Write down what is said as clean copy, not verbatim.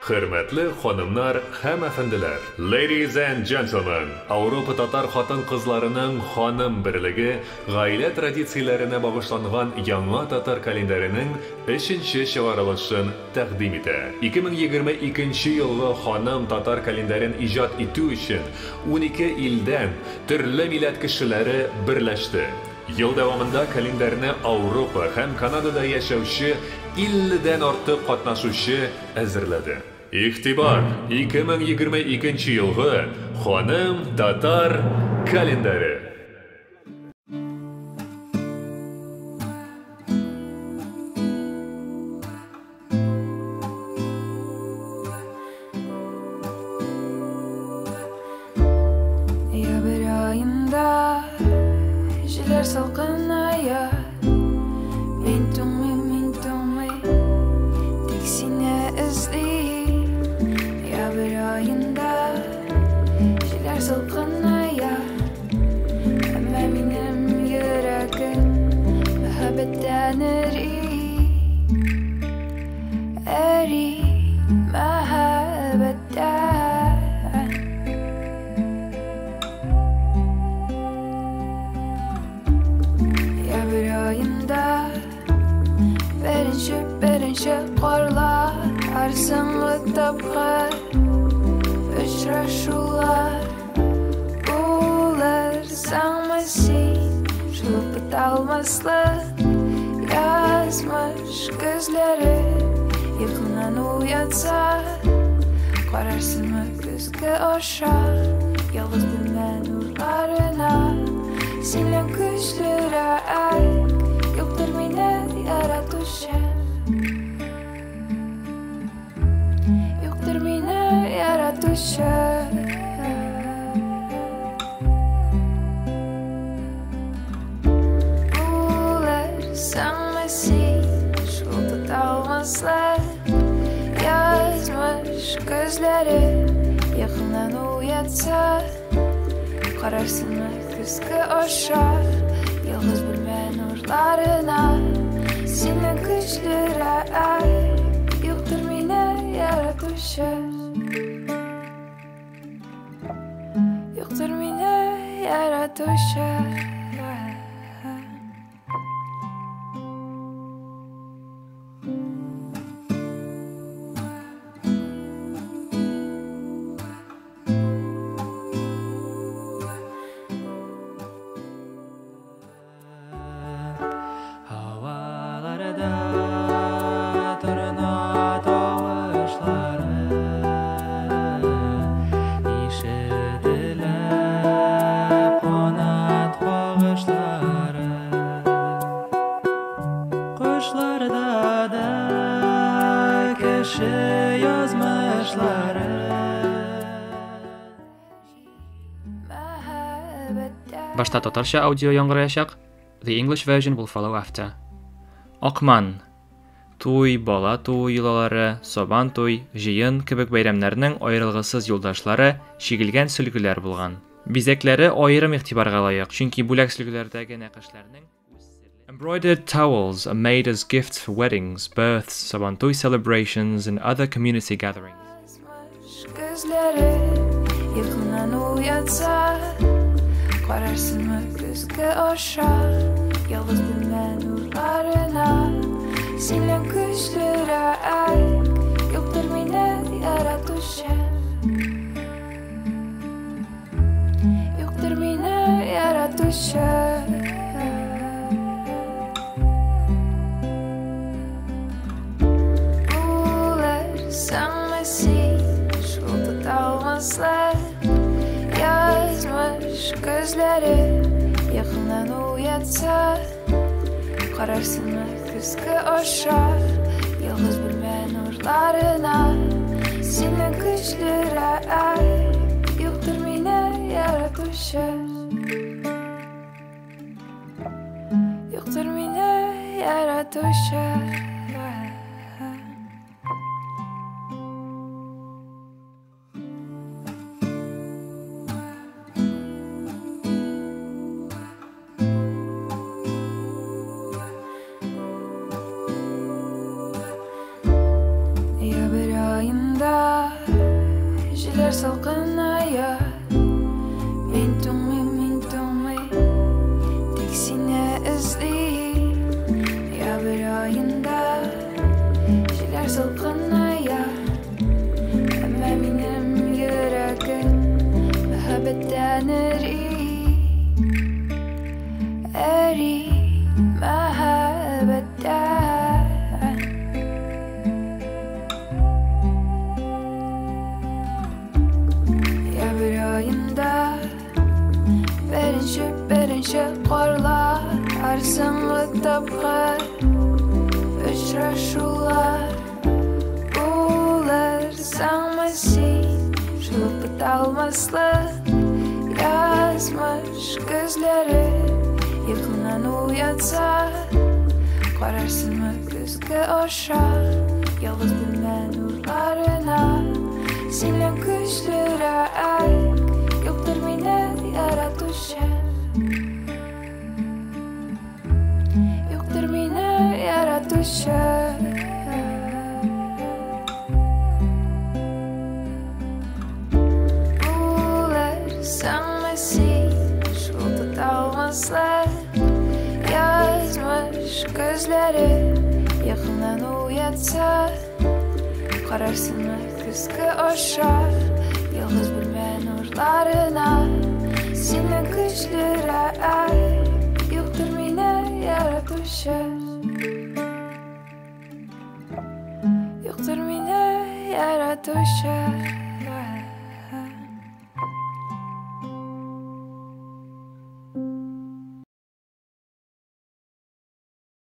Хөрмәтле ханымнар һәм әфәнделәр! Ladies and gentlemen! Ауропа татар хатын-кызларының ханым берлеге гаилә традицияләренә багышланган яңа татар календаренең өченче чыгарылышын тәкъдим итә. 2022 елгы ханым татар календарен иҗат итү өчен 12 илдән төрле милләт кешеләре берләште. Ел дәвамында календарьны Ауропа һәм Канадада яшәүче 50дән артык катнашучы әзерләде. Игътибар! 2022 елгы Ханым татар календаре! Ноябрь аенда җилләр салкыная. Мин туңмыйм, мин туңмыйм, тик сине эзлим. Ноябрь аенда җилләр салкыная. Әмма минем йөрәгем мәхәббәттән эри. Эри мәхәббәттән. Ноябрь аенда беренче, беренче карлар, соңгы тапкыр очрашулар булырсыңмы син, шул ук беталмаслык язмыш көзләре йокыңнан уятса, карарсыңмы көзге аша ялгыз бүлмә нурларына. Синнән көчлерәк юктыр мине яратучы, юктыр мине яратучы. Булырсыңмы син шул тоталмаслык язмыш көзләре йокыңнан уятса, карарсыңмы көзге аша ялгыз бүлмә нурларына. Синнән көчлерәк юктыр мине яратучы, юктыр мине яратучы. Havalarda torna tavuşları işitilə qanat qağışları. Quşlarda da kişi yazmışları. Башта татарча аудио яңгыраячак, the English version will follow after. Акман. Туй, бала туу йолалары, сабан туй, җыен кебек бәйрәмнәрнең аерылгысыз юлдашлары чигелгән сөлгеләр булган. Бизәкләре аерым игътибарга лаек, чөнки бүләк сөлгеләрдәге нәкышләрнең Embroidered towels are made as gifts for weddings, births, Sabantui celebrations, and other community gatherings. Gözleri yıkılan uyatsa, kararsın көзгө аша ялгыз бүлмә нурларына. Синнән көчлерәк юктыр мине яратучы, юктыр мине яратучы. Булырсыңмы син шул тоталмаслык язмыш көзләре йокыңнан уятса, карарсыңмы көзге аша ялгыз бүлмә нурларына. Синнән көчлерәк юктыр мине яратучы, юктыр мине яратучы. Ноябрь аенда Җилләр салкыная. Мин туңмыйм, мин туңмыйм, тик сине эзлим. Ноябрь аенда җилләр салкыная. Әмма минем йөрәгем мәхәббәттән эри. Эри мәхәббәттән. Ноябрь аенда беренче, беренче карлар, соңгы тапкыр очрашулар. Булырсыңмы син шул ук беталмаслык язмыш көзләре йокыңнан уятса, карарсыңмы көзге аша ялгыз бүлмә нурларына? Синнән көчлерәк юктыр мине яратучы, юктыр мине яратучы. Булырсыңмы син шул тоталмаслык язмыш көзләре йокыңнан уятса, карарсыңмы көзге аша ялгыз бүлмә нурларына? Синнән көчлерәк юктыр мине яратучы, юктыр мине яратучы.